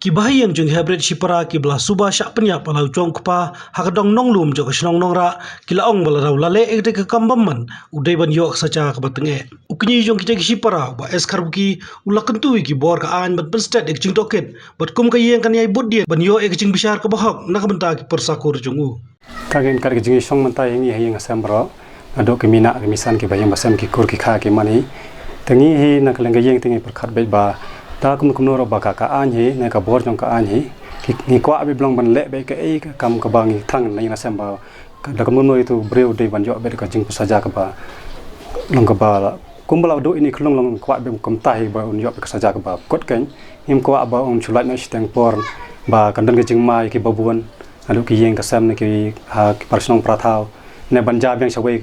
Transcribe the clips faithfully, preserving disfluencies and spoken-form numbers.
Ki bahaïing jong ki heprit shipara kiba la suba shah pynïap ha la u jong u kpa ha ka dong Nonglum jong ka shnong Nongrah ki la ong ba lada u la leh ïa katei ka kam bymman u dei ban ïoh ka saja kaba tyngeh. U kñi jong kitei ki shipara u Bah S Kharbuki u la kyntu ïa ki bor ka aiñ ban pynstet ïa ka jingtohkit bad kum ka ïing kan ïai bud dien ban ïoh ïa ka jingbishar kaba hok na ka bynta ki por sakur jong u. Ka gen kat ka jingïashong mynta ïa ngi ha ïing ha sem baroh. Naduh ki mei ki mei san ki bahaïing basem ki kur ki kha ki man hi. Te ngi hi na ka liang ka ïing te ngi pyrkhat beit ba da kumno kumno ruh ba ka ka aiñ hi ne ka bor jong ka aiñ hi. Ki ngi kwah beit ba long ban leh beit kaei ka kam kaba ngi thrang na ïing na sem ba ka da kumno kumno ïa utu u briew u dei ban ïoh beit ka jingpynsaja kaba long kaba la kumba la duh ïa ine i khyllung long kwah beit kumta hi ba un ïoh beit ka saja kaba kut kein. Ngim kwah ba un shu lait noh shiteng por ba kan don ka jingma ïa kiba bun. Naduh ki ïing ka sem ne ki ha ki para shnong para thaw ne ban ja biang shawei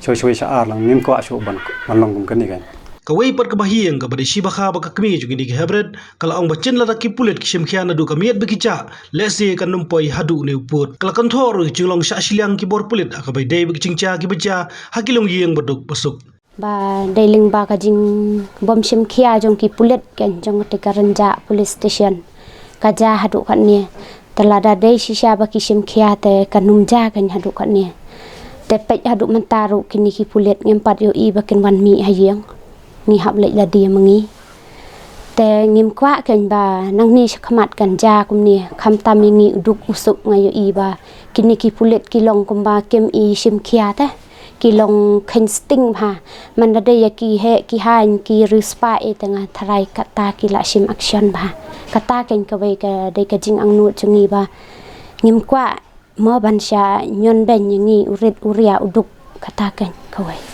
shawei shawei sha ar lang ngim kwah shuh ban ban long kum kane kein. Kawei pat ka bahaïing kaba dei shi bakha ba ka kmie jong kine ki heprit ka la ong ba chin lada ki pulit ki shim khia naduh ka miet ba ki jah lehse kan ym poi haduh une u pud. Ka la kynthoh ruh ïa ka jinglong shah shiliang ki bor pulit ha kaba ïadei bad ka jingjia kiba jia ha ki longïing baduk basuk. Ba dei lyngba ka jingbym shim khia jong ki pulit kein jong katei ka Rynjah Police Station ka jia haduh katne. Te lada dei shisha ba ki shim khia te kan ym jia kein haduh katne. Te peit haduh mynta ruh kine ki pulit ngim pat ïohi ba kin wan mih ha ïing. Ngi hap leit lade ma ngi. Te ngim kwah kein ba nangne shakhmat kan jia kumne khamtam ïa ngi u duk u suk nga ïohi ba kine ki pulit ki long kumba kim i shim khia te. Ki long kheiñ sting bha. Manda dei ïa ki heh ki haiñ ki riewspah ïa te nga tharai kata ki la shim action bha. Kata kein kawei ka dei ka jingangnud jong ngi ba ngim kwah mo ban shah ñion beiñ ïa ngi u rit u riah u duk kata kein kawei.